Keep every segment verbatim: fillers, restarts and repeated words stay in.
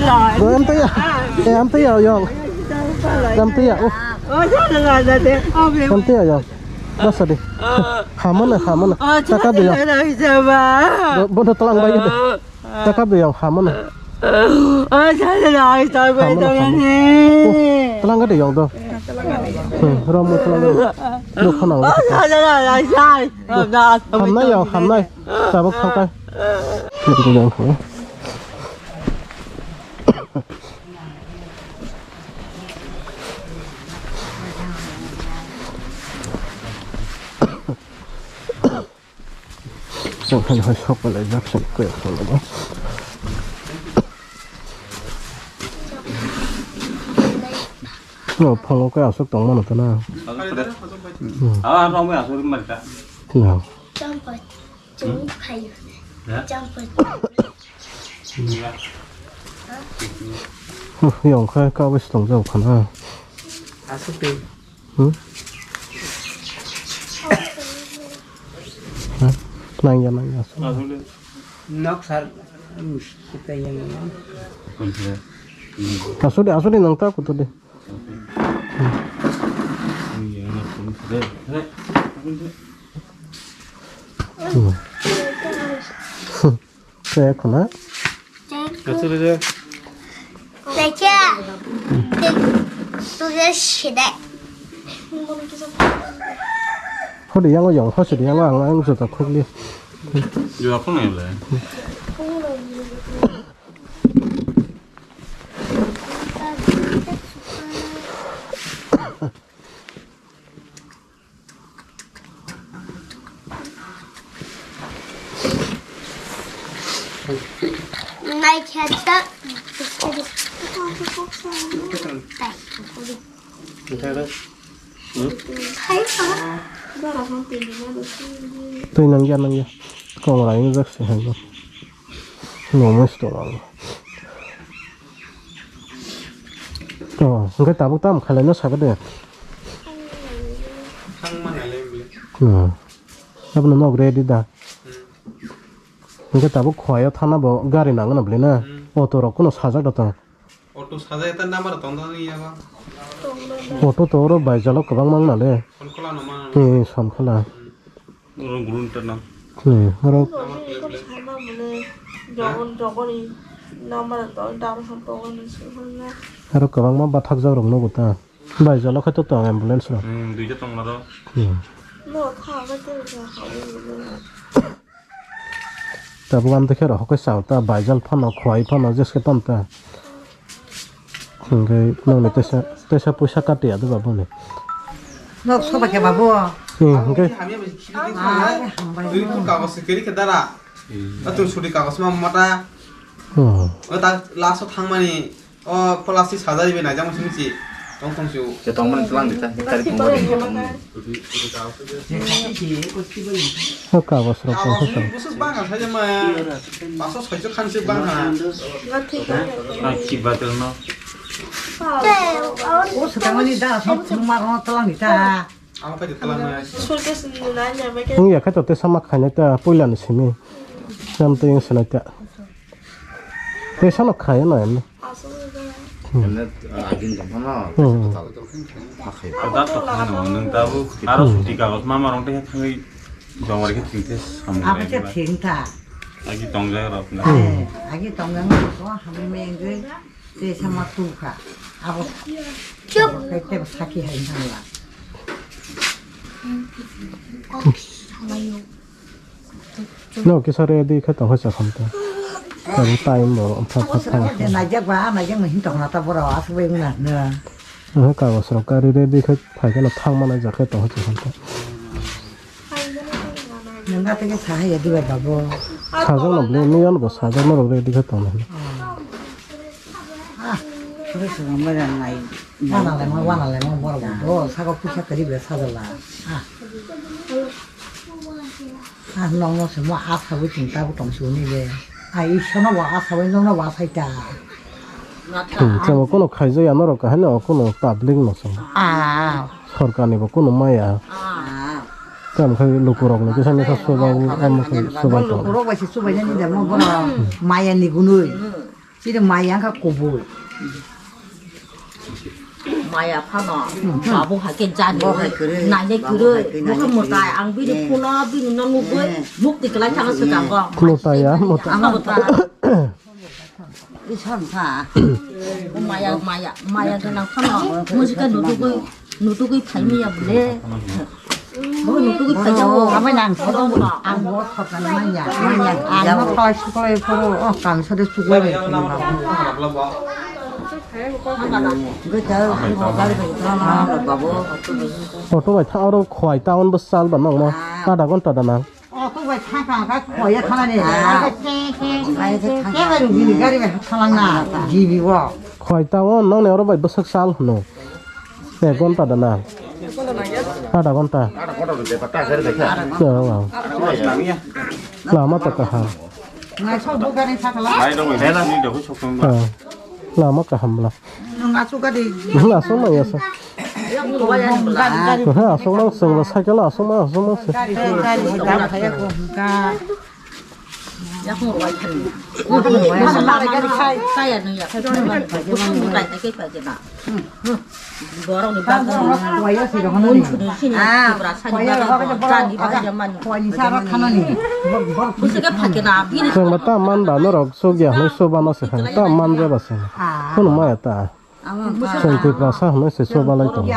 Bro, amtaya. Eh, amtaya, yong. Amtaya, oh. Amtaya, yong. Basa di. Hamana, hamana. Taka de, yong. Bo-, bono talang bai de. Taka de, yong, hamana. Hamana, hamana. Oh, talang de, yong, do. Hmm, rom mo talang de. Do, khana, do. Hamnai, yong, hamnai. Tabuk, khangkai. Yong, khangkai. Chwng hai hai sok belai jak se kaya phano ba. No, phango kaya aswk tong mano ta na. Hmm. Ah, rong bai aswk mari ta. No. Champa, chung khai. Ya? Champa. Yong khai ka bai se tong jak khana. Aswk tei. Hmm? Hmm? Nangya, nangya, aswk. Nok sar, um, kita yang ini. Aswk de, aswk de, nang ta kutu de. Hmm. Khe khuna? Kachuri de. Kachuri. Tuge sida. Hodi yango yong, hosidi yango ang, ang juta khukli. Juta khukli le. Nai khe ta. Twi nang ya, nang ya. Kong lai jak se hai. Nungwi se tongo. To, hwnkhe tabuk tamo khailai no saka de. Thangma nalai bwle. Hmm. Abono nok ready da. Hmm. Hwnkhe tabuk khowai o thana bo gari nangno bwle na. Hmm. Auto rok kuno sajak da to. Auto sajak ta number tong da ni yaba. Auto to oro bai jalo kwbang mang nale. Sonkhola no ma. Hmm, Sonkhola. Hmm. Oro gurung ta na. Hmm, oro. Jogon, jogoni number to dar han to na. Aro kwbangma bathakjak rok nugo ta. Bai jalo khe to tong ambulance rok. Hmm, duita tong na do. Hmm. No, tha ga te ga ha. Tabuk amtwi khe rw hokhe chao ta, baijal phano, khowai phano, jeske tong ta. Hwnkhe nokni teisa, teisa puisa kati ya de ba boni. Nok soba khe ba bo? Hmm, hwnkhe. Hamya bai khibidi thangna. Ah, hambai. Twi kagos se keri khe dara. Atung sudi kagos ma mata. Hmm. O ta last o thangmani. O plastic sajari bai naijak mani si tong tong si o. Je tong mani tlang di ta, tari tong mani. O kagos rok tong khe. Busuk bang ha, saja ma. Paso soiso khan si bang ha. Ah, ki batel no. O sa tang mani da, som thum ma ro tlang di ta. Ang pa di tlang na. Wng ya khe to te sama khainai ta, puila ni simi. Sam te wng sinai ta. Te sano khai no em. Emne, ah, agin tong phano. Hmm. Tal. Ma khai. Ada to khai no, nung tabu. Aro suti kagos mama rong te khai. Jongwari khe thing te samung. Abo lai khe ba. Thing ta. Agi tongjak rok na. Eh, agi tongjak rok ko hamya mengwi te sama tu kha. Abo. Chup. Abo khe te saki hai nang la. No kisa ready khe tong khe sa khamta. Abo time bo pha pha thang. Naijak ba, naijak no hin tong na ta bora asuk bai wngna. Aha, kagos rok kari ready khe phai kheno thang mana jak khe tong khe tong khe. Nang na tege sahaya diba babo. Sajak no bole, miyan bo sajak no rok ready khe tong khe. Ah, sore sore mo jang nai. Wana le mo, wana le mo bor bo. Sago puisa kari be sajala. Ah. Ah, nong no se mo asa bo ching ta bo tong su ni be. Ah, isono bo asa bo, nong no bo asa ta. Hmm, chwng kono khaijak ya norok kahino kono public no chwng. Ah. Sorkar ni bo kono maya. Ah. Tamo khai lukurok ni kisa misa subai, amo khai subai tong. Lukurok bai se subai jani da mo bono maya ni gunui. Chiri maya wngkha kubui. Maya phano babu hai khe jani. Bo hai kwrwi, nainai babu kwrwi, hai khe buphang nainai mwtai kwrwi. Ang bini phone o bini no nugwi mukti kwlai thangna swkang kho. Mwtai ya, mwtai. Ang mwtai. Ison kha. Maya, maya, maya gwnang phano mujika nutugwi, nutugwi phaimaya bole. Bo nutugwi phaijao. Amai nang sodong, ang bo thokna manya, manya. Ang no khlai suklai phoro, o kang sade suklai bai phano babu. Gwi ta, gwi ta, gwi ta, babu. Auto bai tha, oro Khowai town bwsal ba nang ma. Adha ghonta da nang. Auto bai thangkha, hwnkhe Khowai thangnani. Ah. Hwnkhe che, che, che, che, che bai rwgwini gari bai thanglangna, G B o. Khowai town nokni oro bai bwsak sal hwno. Ek ghonta da nang? Adha ghonta. Oh, wow. Lama to kaham. Nai sok bo gari sakla. Oh. Lama kaham bwla. Nwng aswk gari. Nwng aswk nang ya sa. Gari, gari. Nwng aswk nang sung la cycle aswk nang aswk nang sa. Gari, gari, gari, gari, gari. Yakung rwai thani. Yakung rwai thani. Kaya nung ya. Kusung nung kai kai kai kai na. Borok ni bagwi. Kaya si rohonani. Mun sini. Ah, Tripura sani bagwi. Jani bagwi jamani. Kaya ni sara thanani. Busi ke phake na. Bini. Sung la ta man da norok sugya hwnwi subano se hai. Ta man jaba se. Ah. Hwnwi maya ta. Chwng Tiprasa hwnwi se chubalai tongo.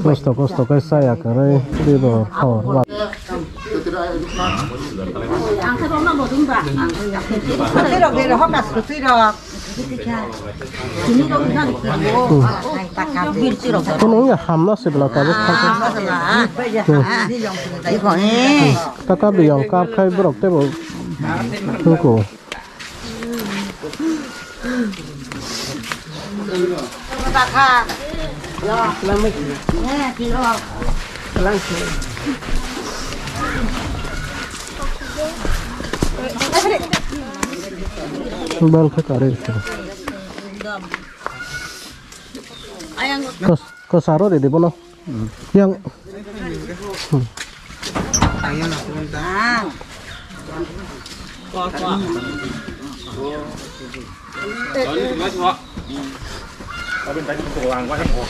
Kosto kosto khe chaya kwrwi twibo khor. Kono wngya hamna se bwla tabuk thangkhe. Taka biyong kap khai borok teibo wngkho. Bal khe karwi rwkha. Kos-, kosaro ridi bono. Yang.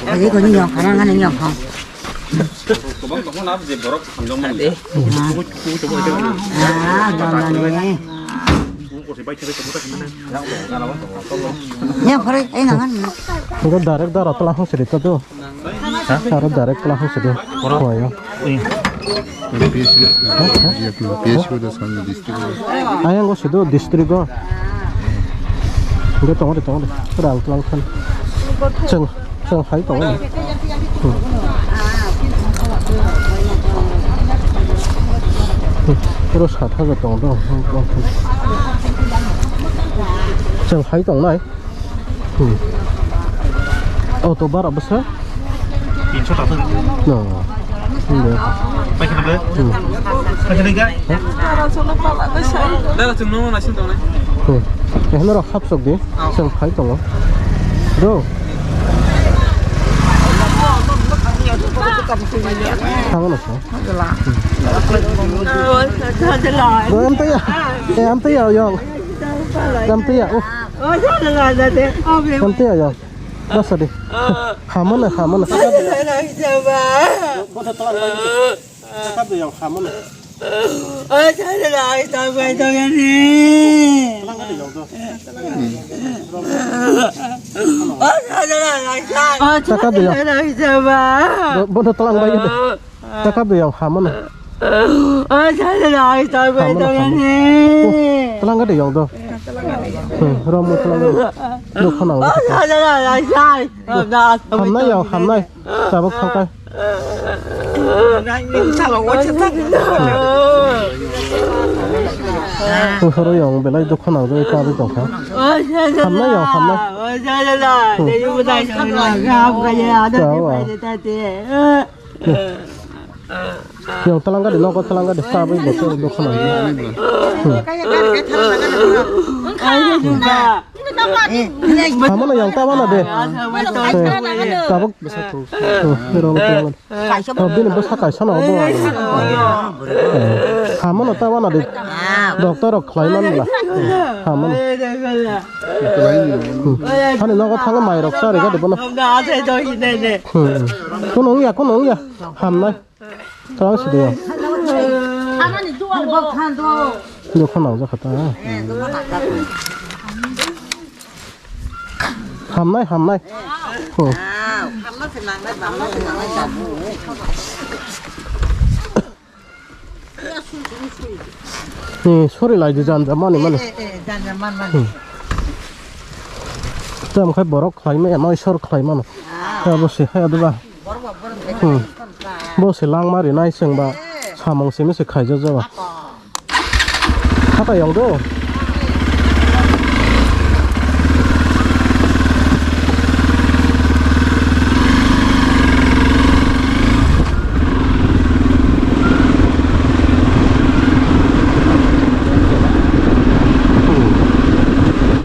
Lagi ko ni yong kana ngani yong kong. Ah, don don ni. Yang pare ai nangan. Enggak direct darah telah sih itu tuh. Aro direct pla hwng sidi. Khowai o. P S U, P S U da sani district. Ayang o sido district o. Hwnkhe tongo de, tongo de. Rang tlang khan. Chwng, chwng hai tongo de. Hmm. Hmm. Oro sat hajar tongo do. Chwng hai tongnai. Hmm. Auto bara bwsa? Tinsho taka. No. Hindi. Paikha na ba? Hmm. Paikha na ga? Dara chwng no na sin tongnai. Hmm. Ehno rok hap sok di. Chwng phai tongo. Do. Thango na sa. Do, am taya. Eh, am taya, yong. Am taya. Oh. Am taya, yong. Basa di. Hamana, hamana. Hamana. Taka biyang. Bo-, bono tlang bai de. Taka biyang hamana. Hamana, hamana. Oh, tlang gade yang do. Hmm, romo tlang gade. Dukha nang. Hamnai yang hamnai. Tabuk thangkai. Horo yang belai dukha nang jai karwi tongkha. Hamnai yang hamnai. Hmm. Chao, ah. Yang telang gadi, nogo telang gadi, tabwi bo, tabwi bo khana. Hmm. Hamana yang tabana de. Tabuk. Hmm, rong telang gadi. Oh, bini bwsa kaisa no bo. Hamono ta wana de. Doctor rok khlai man bla. Hamono. Hmm. Hani nogo thangwi mai rok chari gadi bono. Hmm. Kuno wngya, kuno wngya. Hamnai. Tang si de. Dukha nang jakha ta. Hamnai, hamnai. Hmm. Ni sori lai di janja mani mani. Tam khai borok khlai maya, noi sor khlai mano. Abo se hai adaba. Hmm. Bo se lang mari nai sengba samung simi se khaija jaba. Hata yong do.